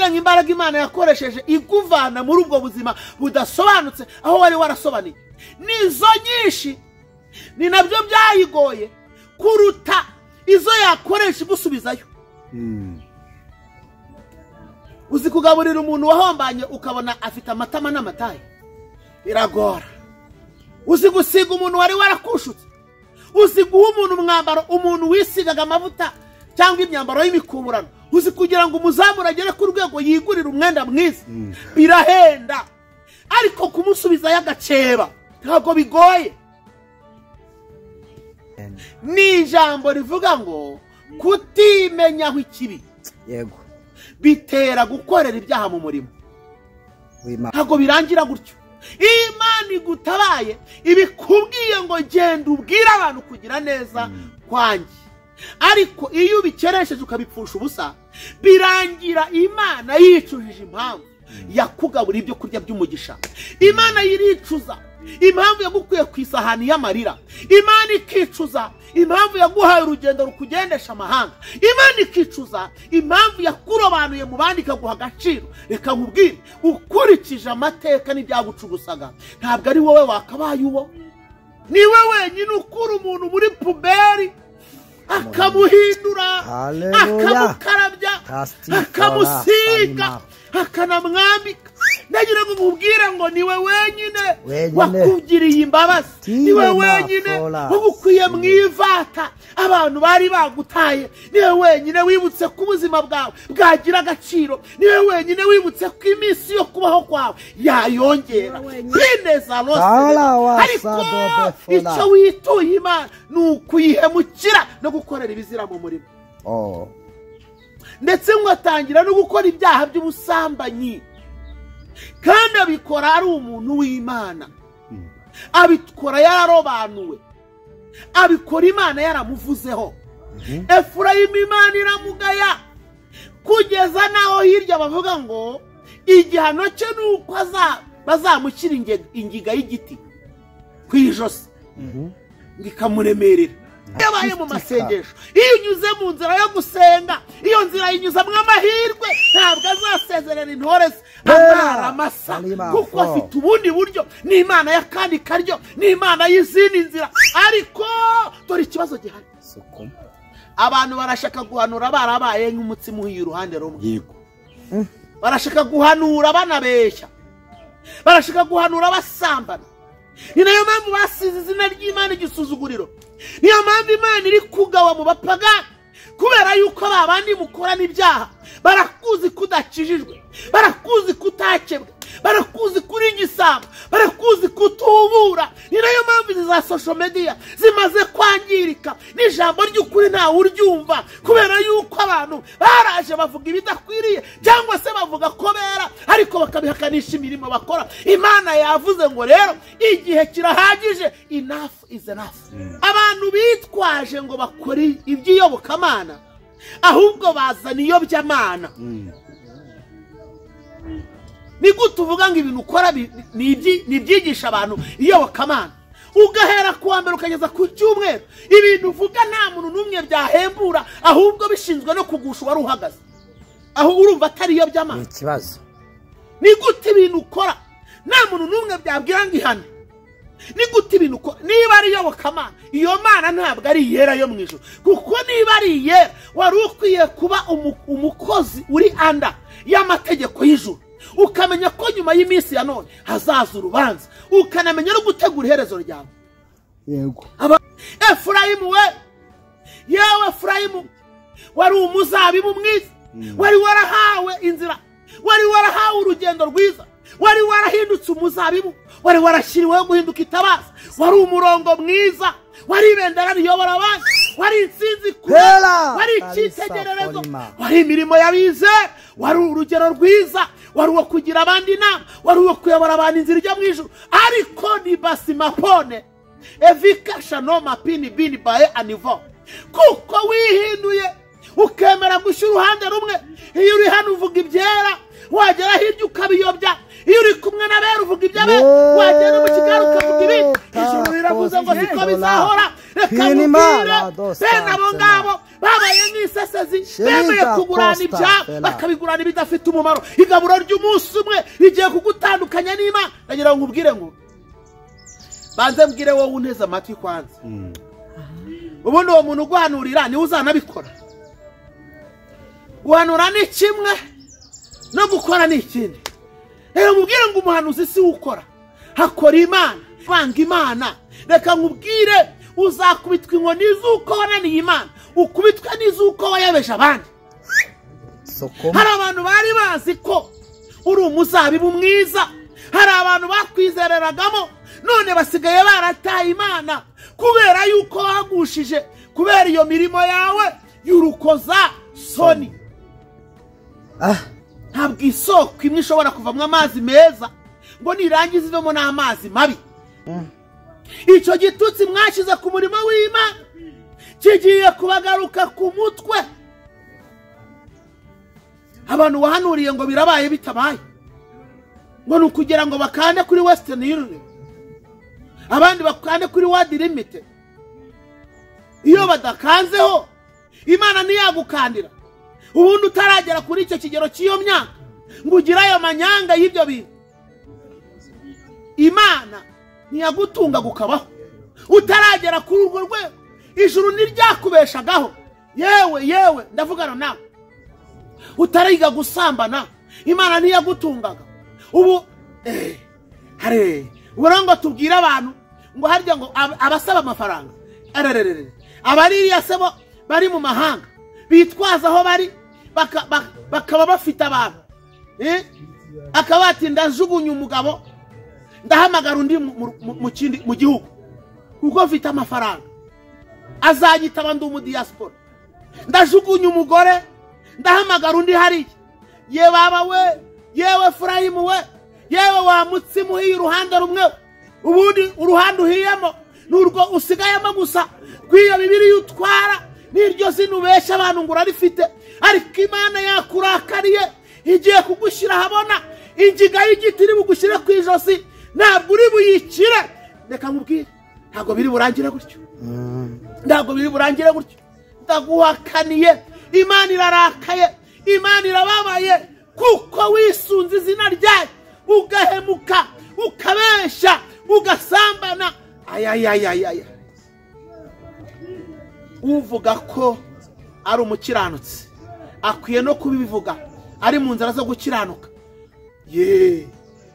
nkubwire ngo imbaraga Imana yakoresheje iguvana muri ubwo buzima budasobanutse aho wari warasobaniye nizo nyinshi, ni nabyo byayigoye kuruta izo yakoresha igusubizayo. Uzi kugaburira umuntu wahombanye ukabona afite amatama n'amataye, biragora. Uzi gusiga umuntu wari warakushutse, uzi guha umuntu umwambaro, umuntu wisigaga amavuta cyangwa imyambaro y'imikuburano, uzi kugira ngo umuzamure agere ku rwego yigurira umwenda mwiza, birahenda. Ariko kumusubizayo agaceba ntabwo bigoye. Ni ijambo rivuga ngo kutimenyaho ikibi yego bitera gukorera ibyaha mu murimo. Ntabwo birangira gutyo. Imana igutabaye ibikubwiye ngo genda ubwire abantu kugira neza kwanjye, ariko iyo ubikeresheje ukabipfusha ubusa birangira Imana yicujije impamvu yakugabura ibyo kurya by'umugisha. Imana yiricuza impamvu yagukuye ku isahani y'amarira. Imana ikicuza impamvu yaguhaye urugendo rukugendesha amahanga. Imana ikicuza impamvu yakurobanuye mu bandi ikaguha agaciro. Reka nkubwire, ukurikije amateka n'ibyagucugusaga ntabwo ari wowe wakabaye uwo. Niwe wenyine ukura umuntu muri puberi akamuhindura, akamukarabya, akamusiga, akanamwambika. Ndagira ngo nkubwire ngo niwe wenyine wakugiriye imbabazi, niwe wenyine wagukwiye mu ivata abantu bari bagutaye, niwe wenyine wibutse ko ubuzima bwawe bwagira agaciro, niwe wenyine wibutse ko iminsi yo kubaho kwawe yayongera. Ariko icyo wituye Imana ni ukuyihemukira no gukorera ibizira mu murimo, ndetse ngo atangira no gukora ibyaha by'ubusambanyi. Kandi abikora ari umuntu w'Imana, abikora yararobanuwe, abikora Imana yaramuvuzeho. Efurayimu Imana iramugaya kugeza naho hirya bavuga ngo igihano cye ni uko bazamushyira ingiga y'igiti ku ijosi ngo ikamuremerera. Yabaye mu masengesho, iyo unyuze mu nzira yo gusenga, iyo nzira yinyuzamo amahirwe, ntabwo azasezerera intore ze amara amasa, kuko afite ubundi buryo. Ni Imana y'akandi karyo, ni Imana y'izindi nzira. Ariko dore ikibazo gihari, abantu barashaka guhanura barabaye nk'umutsima uhiye uruhande rumwe. Barashaka guhanura banabeshya, barashaka guhanura basambana. Ni nayo mpamvu basize izina ry'Imana igisuzuguriro. Niyo mpamvu Imana iri kugawa mu bapagani, kubera yuko babandi mukorana ibyaha barakuzi kudakijijwe, barakuzi kutakebwe, barakuzi kuri igisambo, barakuzi kutubura. Ni nayo mpamvu izi za social media zimaze kwangirika, n'ijambo ry'ukuri ntawe uryumva, kubera yuko abantu baraje bavuga ibidakwiriye cyangwa se bavuga ko bera ariko bakabihakanisha imirimo bakora. Imana yavuze ngo rero igihe kirahagije, enough is enough. Abantu bitwaje ngo bakore iby'iyobokamana ahubwo bazana iyobyamana. Ni gute uvuga ngo ibintu ukora ni ibyigisha abantu iyobokamana, ugahera ku wa mbere ukageza ku cyumweru ibintu uvuga nta muntu n'umwe byahembura, ahubwo bishinzwe no kugusha uwari uhagaze aho urumva atari iyobyamana. Ikibazo ni gute ibintu ukora nta muntu n'umwe byabwira ngo ihane? Ni gute ibintu ukora niba ari iyobokamana? Iyo mana ntabwo ari iyera yo mu ijuru, kuko niba ari iyera wari ukwiye kuba umukozi uri anda y'amategeko y'ijuru, ukamenya ko nyuma y'iminsi ya none hazaza urubanza, ukanamenya no gutegura iherezo ryawe. Yego. Efurayimu we, yewe Efurayimu, wari umuzabibu mwiza, wari warahawe inzira, wari warahawe urugendo rwiza, wari warahindutse umuzabibu, wari warashyiriweho guhinduka itabaza, wari umurongo mwiza, wari ibendera riyobora abandi, wari intsinzi kure, wari icyitegererezo, wari imirimo y'abizera, wari urugero rwiza, wari uwo kugira abandi inama, wari uwo kuyobora abantu inzira ijya mu ijuru. Ariko ni basimapone evika shanoma pini bini bae anivo, kuko wihinduye ukemera gushyira uruhande rumwe. Iyo uri hano uvuga ibyera, wagera hirya ukabiyobya. Iyo uri kumwe n'abera uvuga iby'abera, wagera mu kigali ukavuga ibindi. Ijuru riravuze ngo siko bizahora. Reka nkubwire bene abo ngabo Babaye nk'isesezi, bemeye kugurana ibyabo bakabigurana ibidafite umumaro. Igaburo ry'umunsi umwe rigiye kugutandukanya n'Imana. Ndagira ngo nkubwire ngo banze mbwire wowe unteze amatwi kwanza. Ubundi uwo muntu uguhanurira niwe uzanabikora. Guhanura ni kimwe no gukora ni ikindi. Rero mubwire ngo umuhanuzi si ukora, hakora Imana. Banga Imana. Reka nkubwire, uzakubitwa inkoni z'uko wananiye Imana, ukubitwa n'iz'uko wayabeje abandi. Hari abantu bari bazi ko uri umuzabibu mwiza, hari abantu bakwizereragamo, none basigaye barataye Imana kubera yuko wagushije, kubera iyo mirimo yawe y'urukoza soni. Ntabwo isoko imwe ishobora kuvamo amazi meza ngo nirangize ivemo n'amazi mabi. Icyo gitutsi mwashyize ku murimo w'Imana kigiye kubagaruka ku mutwe. Abantu wahanuriye ngo birabaye bitabaye, ngo ni ukugira ngo bakande kuri Western Union, abandi bakande kuri World Limited. Iyo badakanzeho Imana ntiyagukandira. Ubundi utaragera kuri icyo kigero cy'iyo myaka ngo ugire ayo manyanga y'ibyo bintu, Imana ntiyagutunga gukabaho. Utaragera kuri urwo rwego, ijuru ntiryakubeshagaho. Yewe yewe, ndavugana nawe. Utariga gusambana, Imana ntiyagutungaga. Ubu hare ngo tubwire abantu ngo harya ngo abasaba amafaranga, abaririya se bo bari mu mahanga bitwaza aho bari bakaba bafite abantu, akaba ati ndajugunya umugabo ndahamagara undi mu gihugu kuko mfite amafaranga, azanyitaba ndi umu diaspora. Ndajugunya umugore ndahamagara undi hariya. Ye baba we, yewe Furayimu we, yewe wa mutsima uhiye uruhande rumwe, ubundi uruhande uhiyemo n'urwo usigayemo gusa rw'iyo Bibiliya utwara n'iryo zina ubesha abantu ngo urarifite, ariko Imana yakurakariye igiye kugushyira ahabona. Ingiga y'igiti iri bugushyire ku ijosi, ntabwo uri buyikire. Reka nkubwire, ntabwo biri burangire gutyo, ntabwo biri burangire gutyo. Ndaguhakaniye, Imana irarakaye, Imana irababaye kuko wisunze izina ryayo, ugahemuka, ukabesha, ugasambana. Ayayayaya, uvuga ko ari umukiranutsi akwiye no kubivuga ari mu nzara zo gukiranuka. Ye,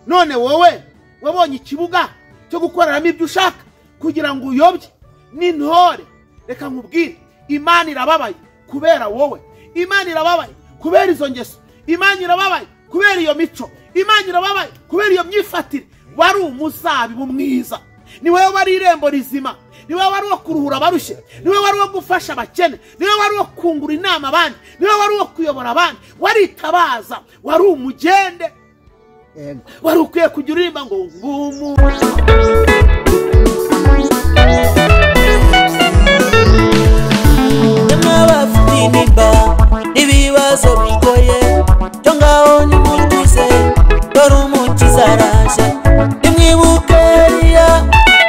none wowe wabonye ikibuga cyo gukoreramo ibyo ushaka kugira ngo uyobye n'intore. Reka nkubwire, Imana irababaye kubera wowe, Imana irababaye kubera izo ngeso, Imana irababaye kubera iyo mico, Imana irababaye kubera iyo myifatire. Wari umuzabibu mwiza, ni wowe wari irembo rizima, ni wowe wari uwo kuruhura abarushye, ni wowe wari uwo gufasha abakene, ni wowe wari uwo kungura inama abandi, ni wowe wari uwo kuyobora abandi. Waritabaza, wari umugende, wari ukwiye kujya uririmba ngo ngumu. N'abafite intimba n'ibibazo bigoye, cyo ngaho nimurwize, dore umukiza araje. Nimwibuke Eliya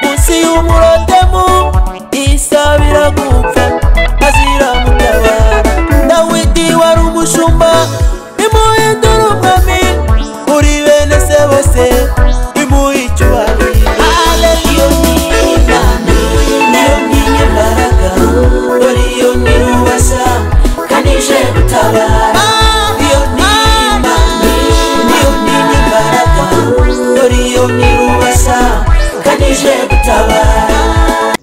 munsi y'umurotemu, isabira gupfa azira mutabara. Dawidi wari umushumba, nimuhindure umwami, muri bene se bose nimuhe icyubahiro. Iyo ni Imana, niyo ni imbaraga, dore iyo ni rubasha kandi ije gutabara. Iyo ni Imana, niyo ni imbaraga, dore iyo ni rubasha kandi ije gutabara.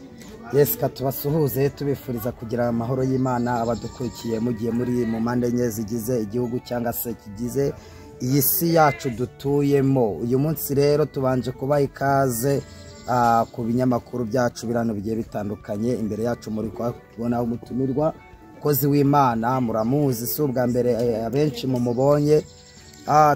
Yes, katubasuhuze tubifuriza kugira amahoro y'Imana abadukurikiye mugiye muri mu mpande enye zigize igihugu cyangwa se kigize iyi si yacu dutuyemo. Uyu munsi rero tubanje kubaha ikaze ku binyamakuru byacu birano bigiye bitandukanye. Imbere yacu muri kubona umutumirwa kozi w'Imana, muramuzi si ubwa mbere abenshi mumubonye.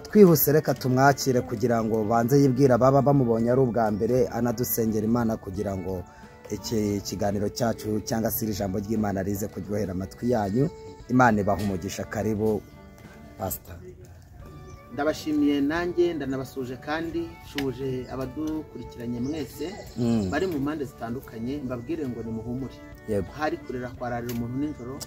Twihuse reka tumwakire kugira ngo banze yibwira baba bamubonye ari ubwa mbere, anadusengera Imana kugira ngo iki kiganiro cyacu cyangwa se ijambo ry'Imana rize kuryohera amatwi yanyu. Imana ibaha umugisha. Karibu Pastor. Ndabashimiye nanjye ndanabasuje kandi shuje abadukurikiranye mwese bari mu mpande zitandukanye, mbabwire ngo nimuhumure. Yego. Hari kurira kwararira umuntu nijoro,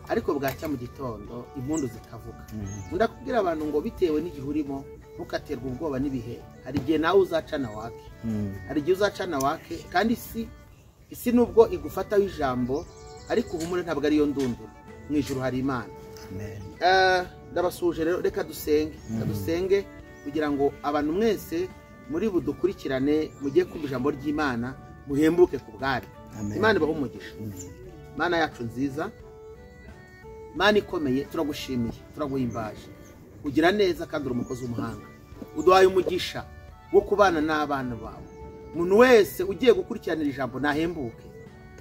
ariko bwacya mu gitondo impundu zikavuga. Ndakubwira abantu ngo bitewe n'igihe urimo, ntukaterwe ubwoba n'ibihe. Hari igihe nawe uzacana wake, hari igihe uzacana wake, kandi isi nubwo igufataho ijambo, ariko uhumure ntabwo ariyo ndunduro. Mu ijuru hari Imana. Ndabasuje rero, reka dusenge, reka dusenge kugira ngo abantu mwese muri budukurikirane mujye kumva ijambo ry'Imana, muhembuke ku bwari. Imana ibahe umugisha. Imana yacu nziza, Imana ikomeye, turagushimiye, turaguhimbaje. Ugira neza kandi uri umukozi w'umuhanga. Uduhaye umugisha wo kubana n'abana bawe. Umuntu wese ugiye gukurikiranira ijambo nahembuke.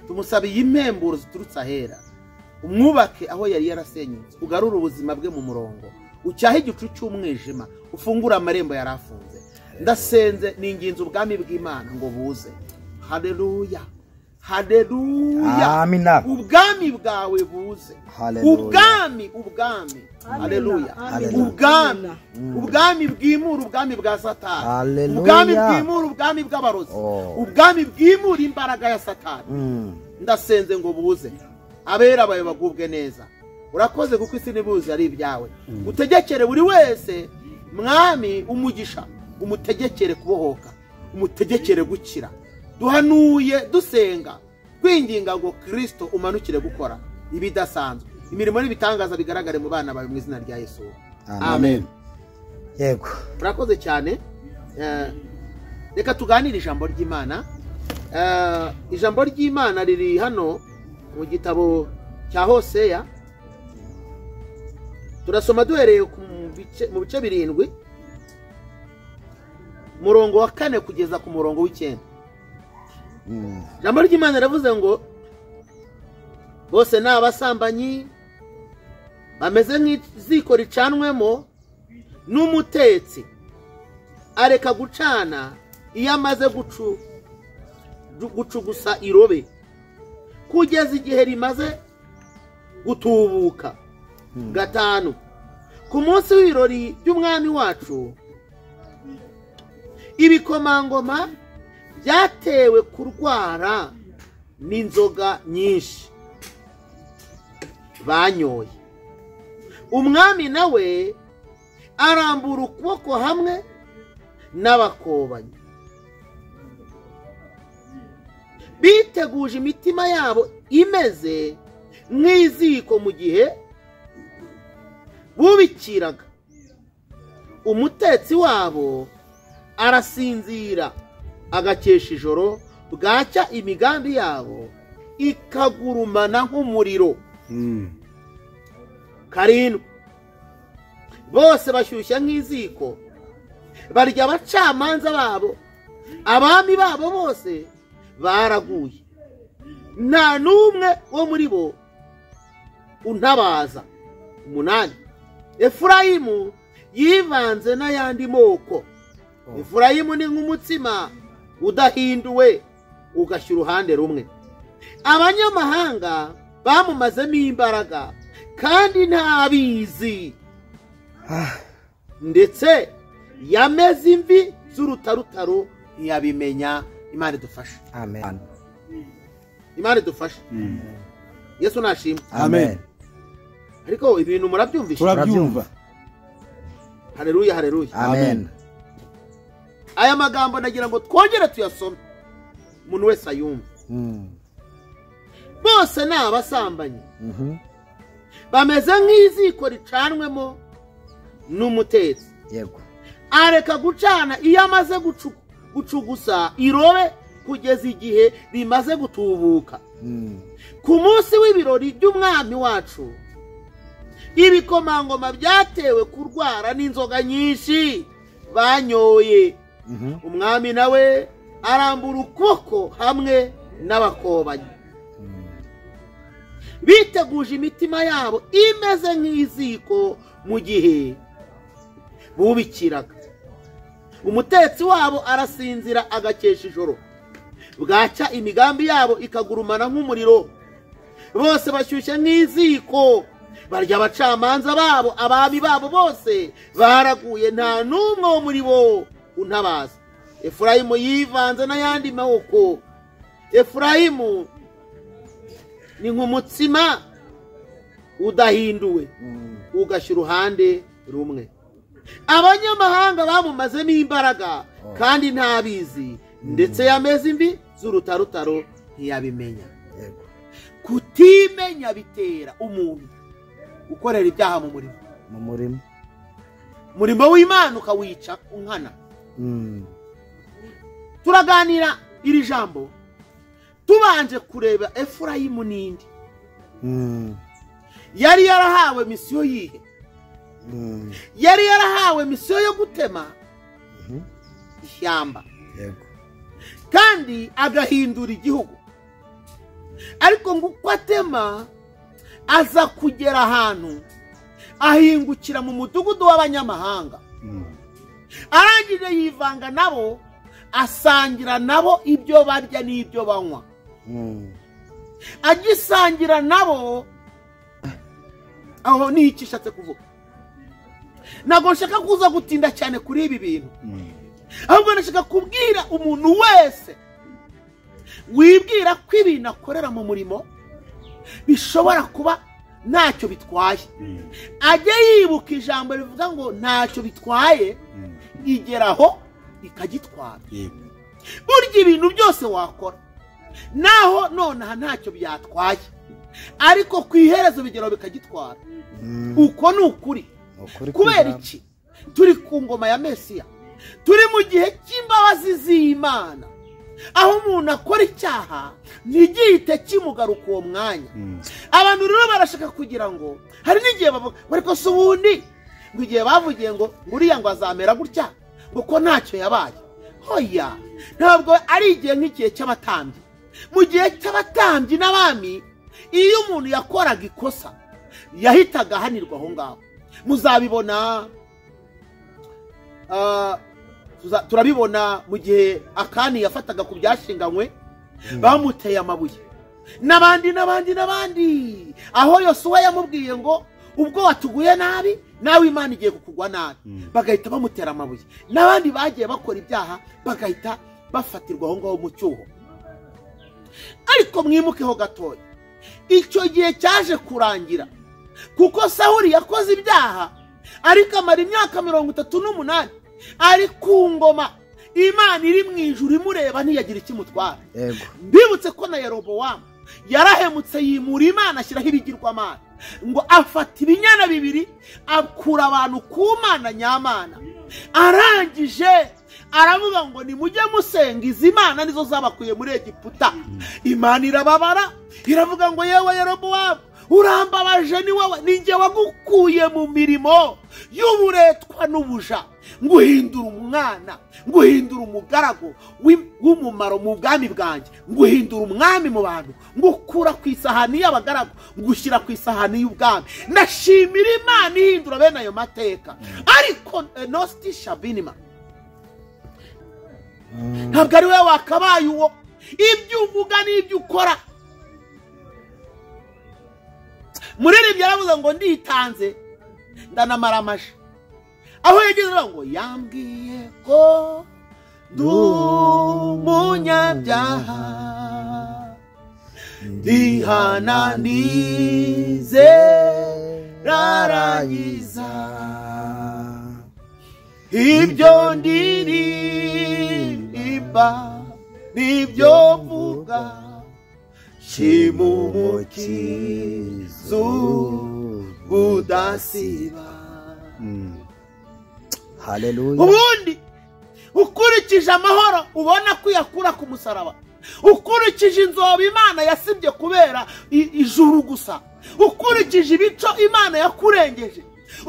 Tumusabiye impemburo ziturutse ahera. Umwubake aho yari yarasenyutse, ugarure ubuzima bwe mu murongo, ucyahe igicu cy'umwijima, ufungure amarembo yari afunze. Ndasenze ninginze ubwami bw'Imana ngo buze. Haleluya, haleluya. Amina. Ubwami bwawe buze. Ubwami, ubwami. Haleluya. Ubwami, ubwami bwimura ubwami bwa Satani. Ubwami bwimura ubwami bw'abarozi. Ubwami bwimura imbaraga ya Satani. Ndasenze ngo buze. Abera bawe bagubwe neza. Urakoze kuko isi nibuze ari ibyawe. Utegekere buri wese mwami umugisha, umutegekere kubohoka, umutegekere gukira. Duhanuye dusenga kwinginga ngo Kristo umanukire gukora ibidasanzwe, imirimo n'ibitangaza bigaragare mu bana bawe mu izina rya Yesu. Amen. Yego. Urakoze cyane. Reka tuganire ijambo ry'Imana. Ijambo ry'Imana riri hano mu gitabo cya Hoseya. Turasoma duhereye mu bice 7, murongo wa 4 kugeza ku murongo w'9. Ijambo ry'Imana riravuze ngo bose ni abasambanyi bameze nk'iziko ricanwemo n'umutetsi, areka gucana iyo amaze gucugusa irobe kugeza igihe rimaze gutubuka. 5, ku munsi w'ibirori by'umwami wacu ibikomangoma byatewe kurwara n'inzoga nyinshi banyoye. Umwami nawe arambura ukuboko hamwe n'abakobanyi, biteguje imitima yabo imeze nk'iziko mu gihe bubikiraga. Umutetsi wabo arasinzira agakesha ijoro, bwacya imigambi yabo ikagurumana nk'umuriro. 7, bose bashyushya nk'iziko, barya abacamanza babo, abami babo bose baraguye, nta n'umwe wo muri bo untabaza. 8, Efurayimu yivanze n'ayandi moko. Efurayimu ni nk'umutsima udahinduwe ugashyira uruhande rumwe. Abanyamahanga bamumazemo imbaraga kandi ntabizi, ndetse yameze imvi z'urutarutaro ntiyabimenya. Imana idufashe. Amen. Imana idufashe. Yesu nashimwe. Amen. Ariko ibintu murabyumvisha? Turabyumva. Haleluya, haleluya. Amen. Aya magambo nagira ngo twongere tuyasome, umuntu wese ayumve. Bose ni abasambanyi, bameze nk'iziko ricanwemo n'umutetsi. Yego. Areka gucana iyo amaze gucugusa irobe kugeza igihe rimaze gutubuka. Ku munsi w'ibirori by'umwami wacu ibikomangoma byatewe kurwara n'inzoga nyinshi banyoye. Umwami nawe arambura ukuboko hamwe n'abakobanyi, biteguje imitima yabo imeze nk'iziko mu gihe bubikiraga. Umutetsi wabo arasinzira agakesha ijoro, bwacya imigambi yabo ikagurumana nk'umuriro. Bose bashyushya nk'iziko, barya abacamanza babo, abami babo bose baraguye, nta n'umwe wo muri bo untabaza. Efurayimu yivanze n'ayandi maboko. Efurayimu Ni nk'umutsima udahinduwe ugashyira uruhande rumwe. Abanyamahanga bamumazemo imbaraga kandi ntabizi, ndetse yameze imvi z'urutarutaro ntiyabimenya. Kutimenya bitera umuntu gukorera ibyaha mu murimo. Mu murimo. Murimo w'Imana ukawica unkana. Turaganira iri jambo tubanje kureba Efurayimu nindi. Yari yarahawe misiyo yihe? Yari yarahawe misiyo yo gutema ishyamba. Kandi agahindura igihugu. Ariko ngo uko atema aza kugera ahantu ahingukira mu mudugudu w'abanyamahanga. Arangije yivanga nabo, asangira nabo ibyo barya n'ibyo banywa. Agisangira nabo, aho ni iki ishatse kuvuga? Ntabwo nshaka kuza gutinda cyane kuri ibi bintu, ahubwo nashaka kubwira umuntu wese wibwira ko ibintu akorera mu murimo bishobora kuba ntacyo bitwaye, ajye yibuka ijambo rivuga ngo ntacyo bitwaye, igeraho ikagitwara. Burya ibintu byose wakora naho nonaha ntacyo byatwaye, ariko ku iherezo bigeraho bikagitwara. Uko ni ukuri. Kubera iki? Turi ku ngoma ya Mesiya, turi mu gihe cy'imbabazi z'Imana, aho umuntu akora icyaha ntigihite kimugaruka uwo mwanya. Abantu rero barashaka kugira ngo, hari n'igihe bavuga ariko se ubundi ngo igihe bavugiye ngo nguriya ngo azamera gutya kuko ntacyo yabaye. Hoya, ntabwo ari igihe nk'igihe cy'abatambyi. Mu gihe cy'abatambyi n'abami, iyo umuntu yakoraga ikosa yahitaga ahanirwa aho ngaho. Muzabibona, turabibona mu gihe Akani yafataga ku byashinganywe bamuteye amabuye, n'abandi n'abandi n'abandi, aho Yosuwa yamubwiye ngo ubwo watuguye nabi nawe Imana igiye kukugwa nabi, bagahita bamutera amabuye. N'abandi bagiye bakora ibyaha bagahita bafatirwa aho ngaho mu cyuho. Ariko mwimukeho gatoya, icyo gihe cyaje kurangira kuko Sawuli yakoze ibyaha, ariko amara imyaka 38 ari ku ngoma, Imana iri mu ijuru imureba ntiyagira ikimutwara. Mbibutse ko na Yerobowamu yarahemutse yimura Imana ashyiraho ibigirwamana, ngo afata ibinyana bibiri akura abantu ku Mana nyamana. Arangije aravuga ngo nimujye musenga izi Mana nizo zabakuye muri Egiputa. Imana irababara iravuga ngo yewe Yerobowamu, urambabaje, ni wowe, ni njye wagukuye mu mirimo y'uburetwa n'ubuja, nguhindura umwana, nguhindura umugaragu w'umumaro mu bwami bwanjye, nguhindura umwami mu bantu, ngukura ku isahani y'abagaragu ngushyira ku isahani y'ubwami. Ndashimira Imana ihindura bene ayo mateka. Ariko Nosti Shabinima, ntabwo ari we wakabaye uwo. Ibyo uvuga n'ibyo ukora. Muririmbyi yaravuze ngo nditanze ndanamaramaje, aho yagize ngo yambwiye ko ndi umunyabyaha, ndihana ndizerarangiza, ibyo ndirimba nibyo mvuga, shimumukizo budasiba. Haleluya. Ubundi ukurikije amahoro ubona ko yakura ku musaraba, ukurikije inzobe Imana yasibye kubera ijuru gusa, ukurikije ibico Imana yakurengeje,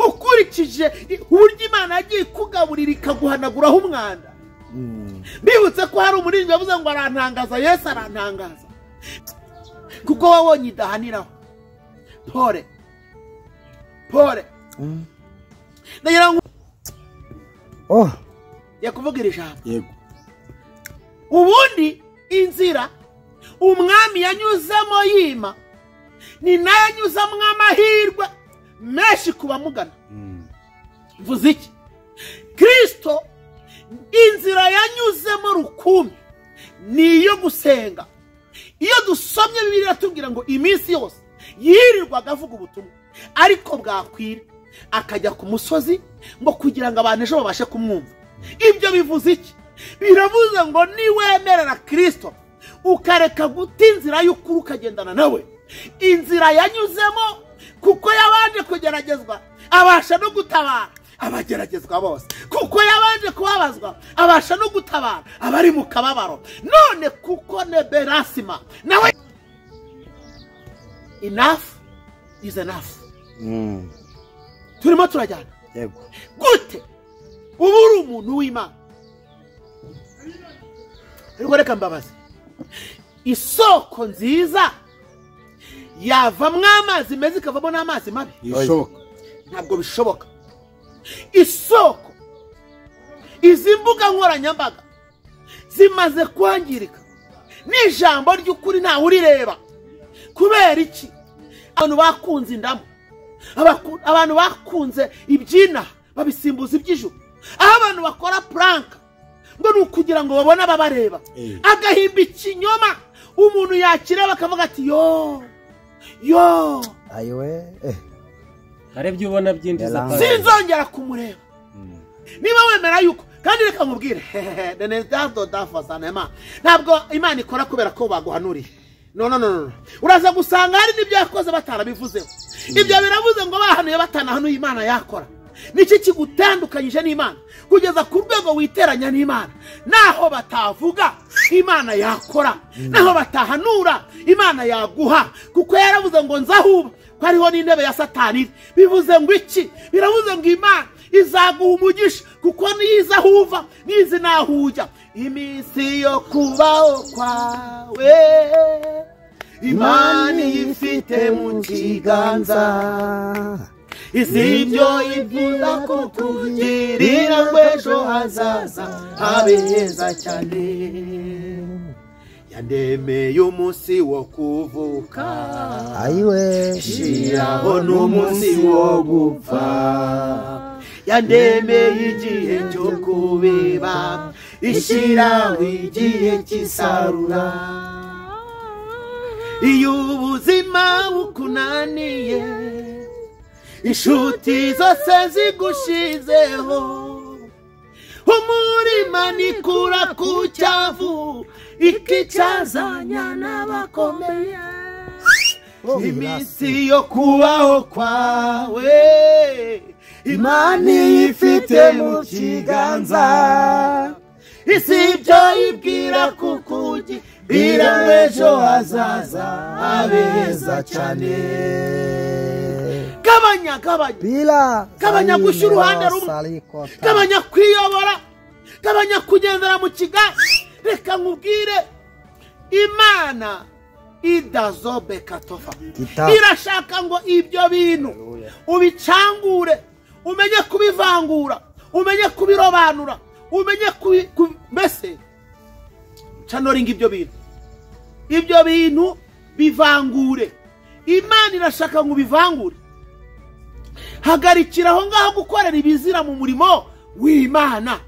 ukurikije uburyo Imana yagiye ikugaburira ikaguhanaguraho umwanda. Mbibutse ko hari umuririmbyi yavuze ngo arantangaza, Yesu arantangaza, kuko wabonye idahaniraho. Pore pore, ndagira ngo yakuvuga iri jambo. Yego. Ubundi inzira umwami yanyuzemo yima ni nayo anyuzamo amahirwe menshi ku bamugana. Mvuze iki? Kristo inzira yanyuzemo rukumbi ni iyo gusenga, Iyo dusomye Bibiliya iratubwira ngo iminsi yose yirirwaga avuga ubutumwa, ariko bwakwira akajya ku musozi ngo kugira ngo abantu ejo babashe kumwumva. Ibyo bivuze iki? Biravuze ngo niwemerera Kristo ukareka guta inzira y'ukuri ukagendana nawe, inzira yanyuzemo, kuko yabanje kugeragezwa abasha no gutabara abageragezwa bose, kuko yabanje kubabazwa abasha no gutabara abari mu kababaro. None kuko neberasima nawe, enough is enough. Turimo turajyana. Yego. Gute uba uri umuntu w'Imana? Ariko reka mbabaze, isoko nziza yavamwo amazi meza ikavamo n'amazi mabi? Bishoboka? Ntabwo bishoboka. Isoko, izi mbuga nkoranyambaga zimaze kwangirika, n'ijambo ry'ukuri ntawe urireba. Kubera iki? Abantu bakunze indamu, abantu bakunze ibyina babisimbuza iby'ijuru, aho abantu bakora prank ngo ni ukugira ngo babone ababareba, agahimba ikinyoma umuntu yakireba akavuga ati yo yo, ayiwe, hari ibyo ubona byinjiza, sinzongera kumureba. Niba wemera yuko, kandi reka nkubwire, ntabwo Imana ikora kubera ko baguhanuriye. No no no, uraza gusanga hari n'ibyo yakoze batarabivuzeho. Ibyo biravuze ngo bahanuye batanahanuye, Imana yakora. Niki kigutandukanyije n'Imana kugeza ku rwego witeranya n'Imana? Naho batavuga Imana yakora, naho batahanura Imana yaguha, kuko yaravuze ngo nzahuba ko hariho n'intebe ya Satani. Bivuze ngo iki? Biravuze ngo Imana izaguha umugisha, kuko niza huva nizi nahuja. Iminsi yo kubaho kwawe Imana ifite mu kiganza, isibyo ivuga ko kugirira rw'ejo hazaza habe heza cyane. Yandemeye umunsi wo kuvuka, ayiwe, shiraho n'umunsi wo gupfa. Yandemeye igihe cyo kubiba, ishiraho igihe cy'isarura. Iyo ubuzima bukunaniye, inshuti zose zigushizeho, umurima nikura ku cyavu ikicazanya n'abakomeye. Iminsi yo kubaho kwawe Imana ifite mu kiganza, isibyo ibwira kukugirira ejo hazaza habe heza cyane. Gabanya, gabanya, gabanya gushyira uruhande rumwe, gabanya kwiyobora, gabanya kugendera mu kiganza. Reka nkubwire, Imana idazobe katofa irashaka ngo ibyo bintu ubicangure, umenye kubivangura, umenye kubirobanura, umenye mbese canoringa ibyo bintu, ibyo bintu bivangure. Imana irashaka ngo ubivangure. Hagarikira aho ngaho gukorera ibizira mu murimo w'Imana,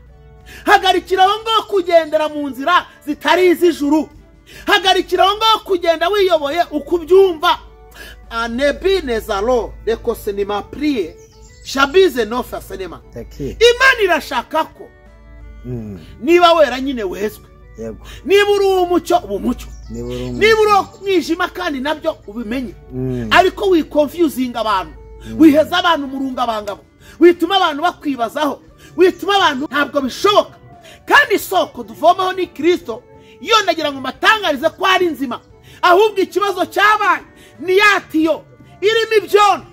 hagarikira aho ngaho kugendera mu nzira zitari iz'ijuru, hagarikira aho ngaho kugenda wiyoboye uko ubyumva. Anebinezalo reko sinema priye shabize nofa sinema. Imana irashaka ko niba wera nyine wezwe, niba uri umucyo uba umucyo, niba uri umwijima kandi nabyo ubimenye, ariko wikonfuzinga abantu, wiheza abantu mu rungabangabo, wituma abantu bakwibazaho, wituma abantu, ntabwo bishoboka. Kandi isoko duvomaho ni Kristo. Iyo ndagira ngo mbatangarize ko ari nzima, ahubwo ikibazo cyabaye ni yatiyo irimo ibyondo,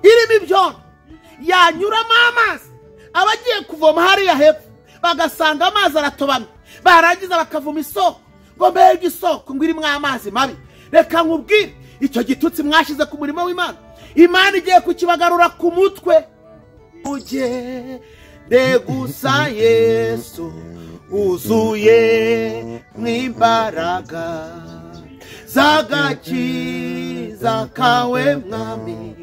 irimo ibyondo yanyuramo amazi. Abagiye kuvoma hariya hepfo bagasanga amazi aratobamye, barangiza bakavoma isoko ngo mbega isoko ngo irimo amazi mabi. Reka nkubwire, icyo gitutsi mwashize ku murimo w'Imana, Imana igiye kukibagarura ku mutwe. Ugende gusa Yesu uzuye mw'imbaraga z'agakiza kawe mwami,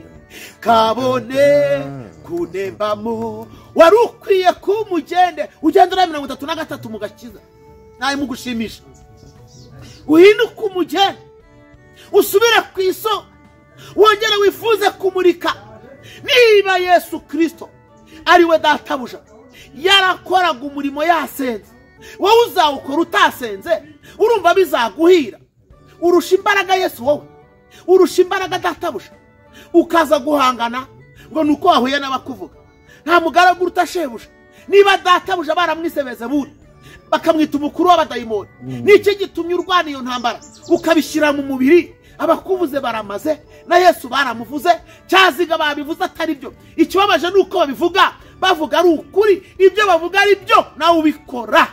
kabone kunembamo. Wari ukwiye kumugende ugendera 33 mu gakiza, nawe mugushimisha. Uhinduke umugeni, usubire ku isoko, wongere wifuze kumurika. Niba Yesu Kristo ari we databuja yarakoraga umurimo yasenze, wowe uzawukora utasenze, urumva bizaguhira? Urusha imbaraga Yesu wowe? Urusha imbaraga databuja? Ukaza guhangana ngo nuko wahuye n'abakuvuga. Nta mugaragu utashebuja. Niba databuja baramwisebeze buri bakamwita umukuru w'abadayimoni, niki gitumye urwana iyo ntambara ukabishyira mu mubiri? Abakuvuze baramaze, na Yesu baramuvuze, cyaziga babivuze atari byo. Ikibabaje nuko babivuga bavuga ari ukuri, ibyo bavuga ari byo, nawe ubikora.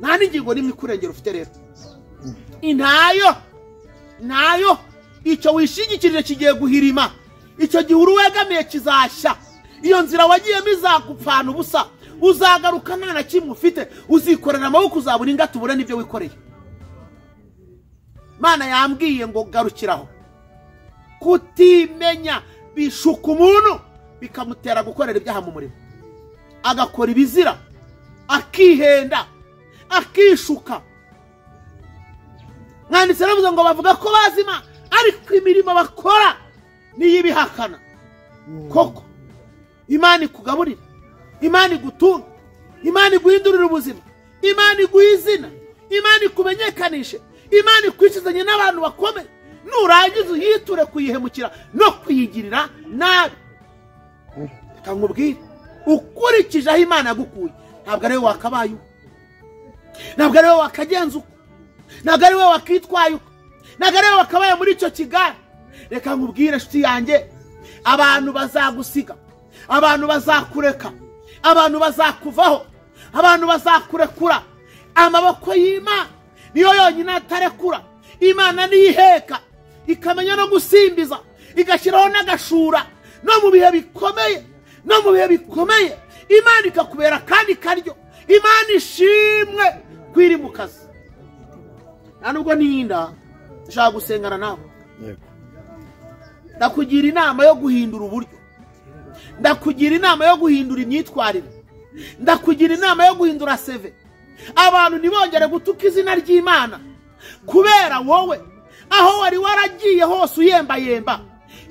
Nta n'ingingo n'imwe ikurengera ufite rero. Intayo nayo icyo wishingikirije kigiye guhirima, icyo gihuru wegamiye kizashya, iyo nzira wagiyemo izagupfana ubusa, uzagaruka nta na kimwe ufite, uzikorera amaboko, uzabura ingata, ubure n'ibyo wikoreye. Mana yambwiye ngo garukiraho. Kutimenya bishuka umuntu bikamutera gukorera ibyaha mu murimo, agakora ibizira, akihenda, akishuka. Mwanditse aravuze ngo bavuga ko bazima, ariko imirimo bakora niyibihakana. Koko Imana ikugaburira, Imana igutunga, Imana iguhindurira ubuzima, Imana iguha izina, Imana ikumenyekanishe, Imana ikwicizanye n'abantu bakomeye, nurangiza uyiture kuyihemukira no kuyigirira nabi. Reka nkubwire, ukurikije aho Imana yagukuye, ntabwo ari wowe wakabaye uko, ntabwo ari wowe wakagenza uko, ntabwo ari wowe wakitwaye uko, ntabwo ari wowe wakabaye muri icyo kigare. Reka nkubwire nshuti yanjye, abantu bazagusiga, abantu bazakureka, abantu bazakuvaho, abantu bazakurekura. Amaboko y'Imana niyo yonyine atarekura. Imana niyiheka, ikamenya no gusimbiza, igashyiraho n'agashura, no mu bihe bikomeye, no mu bihe bikomeye Imana ikakubera kandi karyo. Imana ishimwe kwiri mu kazi. Nta nubwo ninda nshaka gusengana nawe, ndakugira inama yo guhindura uburyo, ndakugira inama yo guhindura imyitwarire, ndakugira inama yo guhindura seve. Abantu ntibongere gutuka izina ry'Imana kubera wowe. Aho wari waragiye hose uyembayemba,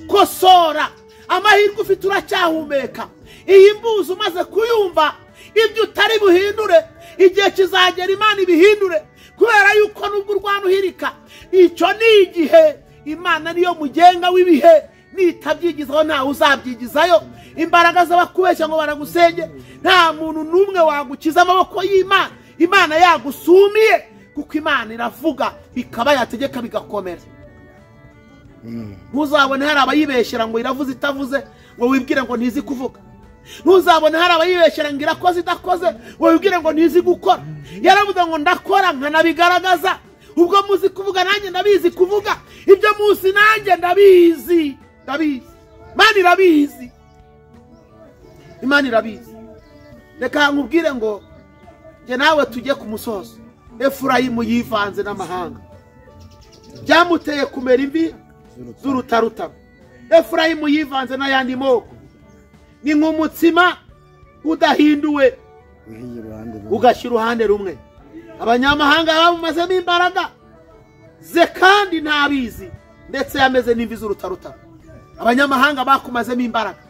kosora. Amahirwe ufite uracyahumeka. Iyi mbuzi umaze kuyumva, ibyo utari buhindure igihe kizagera Imana ibihindure, kubera yuko nubwo urwana uhirika, icyo ni igihe. Imana niyo mugenga w'ibihe, nitabyigizaho ntawe uzabyigizayo. Imbaraga z'abakubeshya ngo baragusenge, nta muntu n'umwe wagukiza amaboko y'Imana. Imana yagusumiye, kuko Imana iravuga bikaba, yategeka bigakomera. Ntuzabone hari abayibeshyera ngo iravuze itavuze, ngo wibwire ngo ntizi kuvuga. Ntuzabone hari abayibeshyera ngo irakoze idakoze, ngo wibwire ngo ntizi gukora. Yaravuze ngo ndakora nkanabigaragaza. Ubwo muzi kuvuga nanjye ndabizi kuvuga, ibyo muzi nanjye ndabizi, ndabizi. Imana irabizi, Imana irabizi. Reka nkubwire ngo njye nawe tujye ku musozo. Efurayimu yivanze n'amahanga, byamuteye kumera imvi z'urutarutaro. Efurayimu yivanze n'ayandi moko, ni nk'umutsima udahinduwe ugashyira uruhande rumwe. Abanyamahanga bamumazemo imbaraga ze kandi ntabizi, ndetse yameze n'imvi z'urutarutaro. Abanyamahanga bakumazemo imbaraga,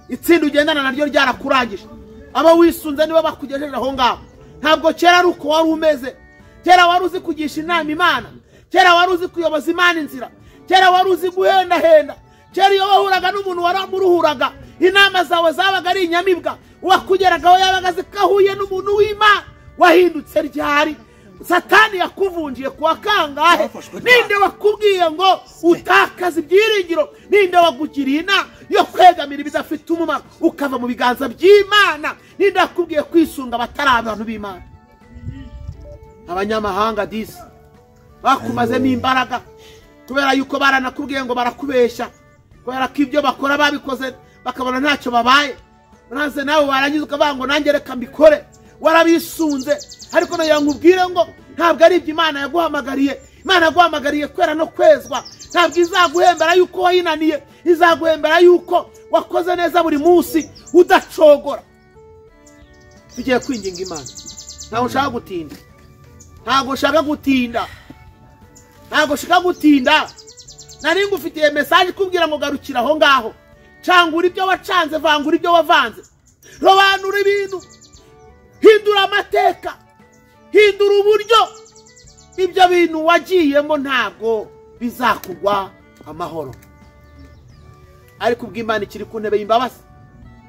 itsinda ugendana naryo ryarakurangije. Abo wisunze nibo bakugejeje aho ngaho. Ntabwo kera ari uko wari umeze. Kera wari uzi kugisha inama Imana, kera wari uzi kuyoboza Imana inzira, kera wari uzi guhendahenda, kera iyo wahuraga n'umuntu waramuruhuraga, inama zawe zabaga ari inyamibwa, uwakugeragaho yabaga azi ko ahuye n'umuntu w'Imana. Wahindutse ryari? Satani yakuvunjiye kuwa kangahe? Ninde wakubwiye ngo utakaze ibyiringiro? Ninde wagugiriye inama yo kwegamira ibidafite umumaro ukava mu biganza by'Imana? Ninde wakubwiye kwisunga abatari abantu b'Imana? Abanyamahanga disi bakumazemo imbaraga, kubera yuko baranakubwiye ngo barakubeshya, kubera ko ibyo bakora babikoze bakabona ntacyo babaye, maze nawe warangiza ukavuga ngo nanjye reka mbikore. Warabisunze. Ariko nagira ngo nkubwire ngo ntabwo ari ibyo Imana yaguhamagariye. Imana yaguhamagariye kwera no kwezwa. Ntabwo izaguhembera yuko wayinaniye, izaguhembera yuko wakoze neza buri munsi udacogora. Tugiye kwinginga Imana. Ntabwo nshaka gutinda, ntabwo nshaka gutinda. Ntabwo shika gutinda, nari ngufitiye message ikubwira ngo garukira aho ngaho, cangura ibyo wacanze, vangura ibyo wavanze, robanura ibintu, hindura amateka, hindura uburyo ibyo bintu wagiyemo ntabwo bizakugwa amahoro. Ariko ubw'Imana ikiri ku ntebe y'imbabazi,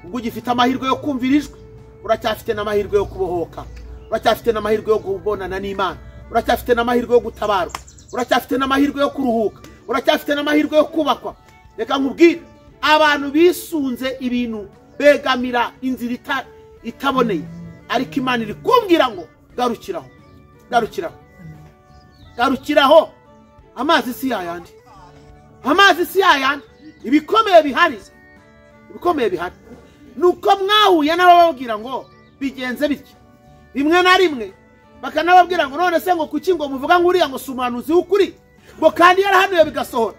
ubwo ugifite amahirwe yo kumvira ijwi, uracyafite n'amahirwe yo kubohoka, uracyafite n'amahirwe yo kubonana n'Imana, uracyafite n'amahirwe yo gutabarwa, uracyafite n'amahirwe yo kuruhuka, uracyafite n'amahirwe yo kubakwa. Reka nkubwire, abantu bisunze ibintu begamira inzira itaboneye, ariko Imana iri kumbwira ngo garukiraho, garukiraho, garukiraho. Amazi si yayandi, amazi si yayandi. Ibikomeye bihari, ibikomeye bihari nuko mwahuye n'abababwira ngo bigenze bityo, rimwe na rimwe bakanababwira ngo none se ngo kuki ngo muvuga ngo uriya ngo si umuhanuzi w'ukuri, ngo kandi yarahanuye bigasohora.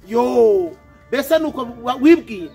Yo, mbese nuko wibwiye.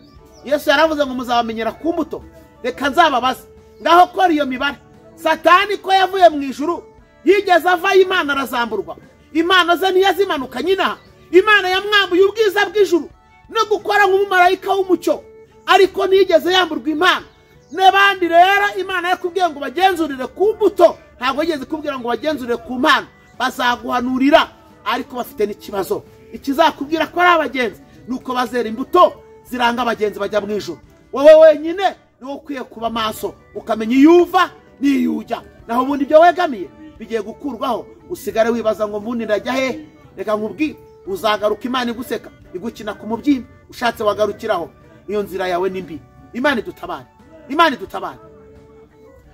Yesu yaravuze ngo muzabamenyera ku mbuto. Reka nzababaze, ngaho kora iyo mibare. Satani ko yavuye mu ijuru yigeze avayo, Imana arazamburwa, Imana ze ntiyazimanuka nyina. Imana yamwambuye ubwiza bw'ijuru no gukora nk'umumarayika w'umucyo, ariko ntiyigeze yamburwa Imana. N'abandi rero Imana yakubwiye ngo bagenzurire ku mbuto, ntabwo yigeze ikubwira ngo bagenzurire ku mpano. Bazaguhanurira ariko bafite n'ikibazo. Ikizakubwira ko ari abagenzi nuko bazera imbuto ziranga abagenzi bajya mu ijuru. Wowe wenyine niwo ukwiye kuba maso, ukamenya iyo uva n'iyo ujya. Naho ubundi ibyo wegamiye bigiye gukurwaho, usigare wibaza ngo mbundi ndajya hehe. Reka nkubwire, uzagaruka Imana iguseka, igukina ku mubyimba, ushatse wagarukiraho. Iyo nzira yawe ni mbi. Imana idutabare, Imana idutabare,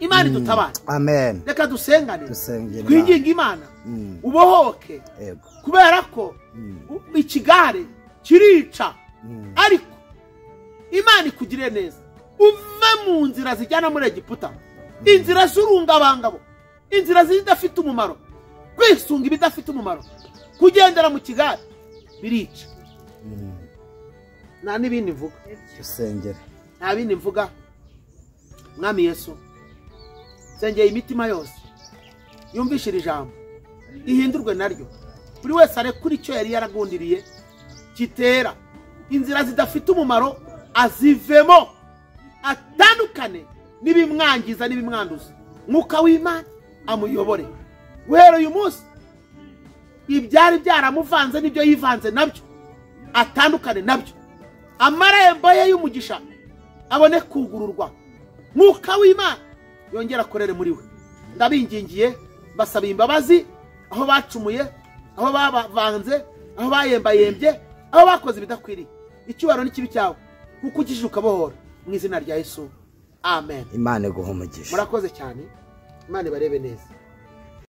Imana idutabare. Amen. Reka dusengane, twinginge Imana ubohoke, kubera ko ikigare kirica, ariko Imana ikugire neza, uve mu nzira zijyana muri Egiputa, inzira z'urungabangabo, inzira zidafite umumaro, kwisunga ibidafite umumaro, kugendera mu kigare birica. Nta n'ibindi mvuga, dusengere, nta bindi mvuga. Mwami Yesu, sengeye imitima yose yumvishira ijambo, ihindurwe naryo, buri wese arekure icyo yari yaragundiriye kitera inzira zidafite umumaro, azivemo, atandukane n'ibimwangiza n'ibimwanduza. Mwuka w'Imana amuyobore guhera uyu munsi. Ibyari byaramuvanze n'ibyo yivanze nabyo atandukane nabyo, amarembo ye y'umugisha abone kugururwa. Mwuka w'Imana yongera akorere muri we. Ndabingingiye, basaba imbabazi aho bacumuye, aho bavanze, aho bayembayembye, aho bakoze ibidakwiriye. Icyubahiro n'ikibi cyawe, kuko ukijije ukabohora, mu izina rya Yesu, amen. Imana iguhe umugisha. Murakoze cyane, Imana ibarebe neza.